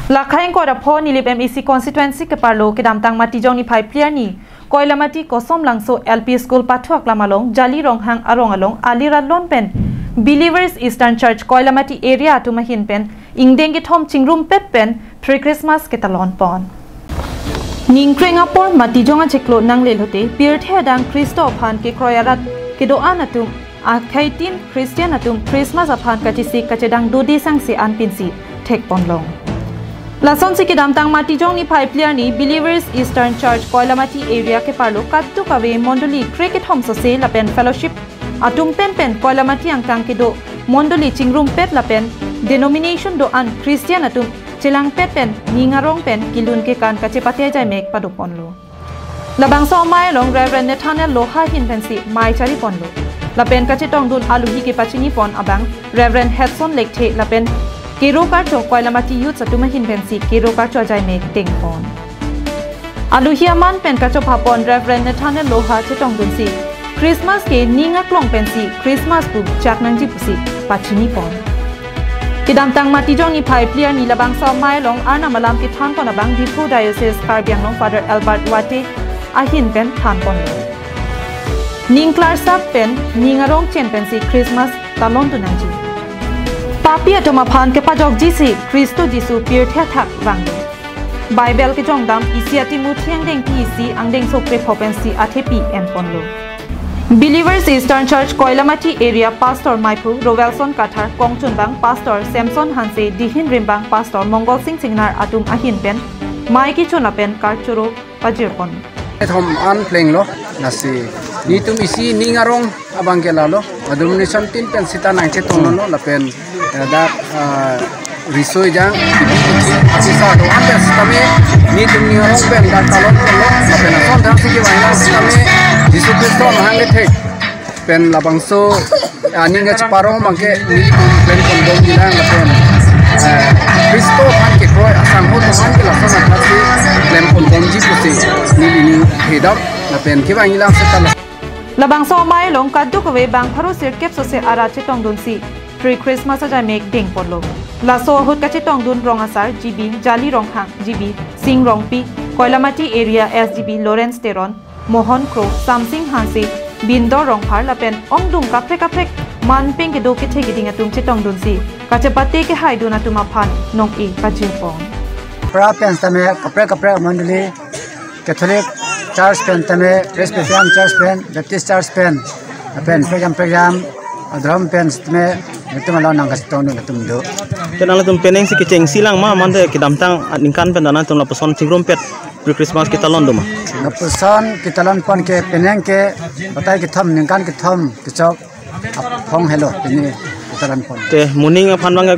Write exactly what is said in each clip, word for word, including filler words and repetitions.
Lakhai ingkoi ra pho Nilip M A C constituency keparlo kedamtang Matijong niphai phli arni Koilamati Kosom Langso L P School pathu aklam along Jali Ronghang arong along ali rat lon pen Believers Eastern Church Koilamati area atum ahin pen ingdeng kethom chingrumpet pen pre-Christmas ketalon pon. Ningkreng apor Matijong achiklo nangle lote pirthe adang Khristo aphan kekroi arat kedo-an atum akhai tin Christian atum Christmas aphan kachesik kachedang dode sangse an pensi thek ponlong. Lasonsi kedamtang Matijong niphai phli arni Believers Eastern Church Koilamati area keparlo kadokave mondoli krekethom sose lapen fellowship atum pen pen Koilamati angkang kedo mondoli chingrumpet lapen denomination do-an Christian atum chelangpet pen ning arong pen kelun kekan kachepate ajaimek pado ponlo. Labangso amei along Reverend Nathaniel Loha ahin pensi mei chari ponlo. Lapen kachetongdun aluhi kepachini pon abang Reverend Hudson Lekthe lapen kero karcho Koilamati Youth atum ahin pensi kero karcho ajaimek deng pon. Aluhi aman pen kachopha pon Reverend Nathaniel Loha chetongdunsi Christmas ke ning aklong pensi Christmas pu chak nangji pusi pachini pon. Kedamtang Matijong niphai phli arni labangso amei along Arnam alam kethan pon abang Diphu Diocese Karbi Anglong Father Albert Wate ahin pen than ponlo. Ning klarsap pen ning arong chen pensi Christmas talondun nangji. Papi atum aphan kepajokjisi Khristo Jisu pirthe athak vanglo. Bible kejongdam isi aTimothy angdengpi isi angdengso krepho pensi athepi en ponlo. Believers Eastern Church Koilamati Area Pastor Maiphu Rovelson Kathar kongchunbang Pastor Samson Hanse dihin rimbang Pastor Mongol Sing Singnar atum ahin pen mei kechun lapen karchoro pajir pon. Kethom an plenglo, lasi netum isi ning arong abang ke lalo, denomination tin pen sita nangchetonglo lapen, eh, dak, ah, riso ejang sisa do-an pen sitame netum ning arong pen dak talon ponlo lapen ason thang siki vanglang sitame Jisu Khristo amahang kethek pen labangso aning cheparong abang ke neli pen pon bomji lang lapen, eh, Khristo aphan kekroi asangho atum aphan ke lason athak si klem pon bomji pusi neli ning hedok lapen kevangji lang seta la. Labangso amei along kadokave bang pharo sirkep sose arat chetongdunsi pre-Christmas ajaimek deng ponlo. Laso ahut kachetongdun rong asar G B Jali Ronghang, G B Sing Rongpi, Koilamati Area S G B Lawrence Teron, Mohon Kro, Samsing Hanse, Bindor Rongphar lapen ongdung kaprek kaprek man peng kedo kethe keding atum chetongdunsi kachepate kehaidun atum aphan nong-e pajir pon. Pra pen sitame kaprek kaprek mondoli Catholic Church pen tame Presbyterian Church pen Baptist Church pen pen prekjam prekjam adhorom pen sitame netum along nangkachetongdun atum do. Pen alangtum penang si kechengsi lang ma mande kedamtang aningkan pen alangtum lapuson chingrumpet pre-Christmas ketalon do ma? Lapuson ketalon pon ke penang ke batai kethom ningkan kethom kechok aphong helo pini ketalon pon. Te moning aphan abang,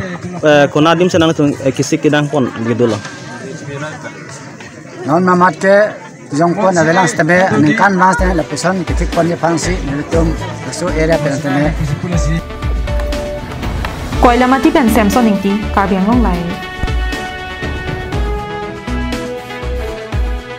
eh, konat adim si nangtum, eh, kesik kedang pon begitu lo. Non mamat kejong pon avelang sitame aningkan abang sitame lapuson kethik ponji aphansi netum laso area pen sitame. Koilamati pen Samson Ingti, Karbi Anglong Live.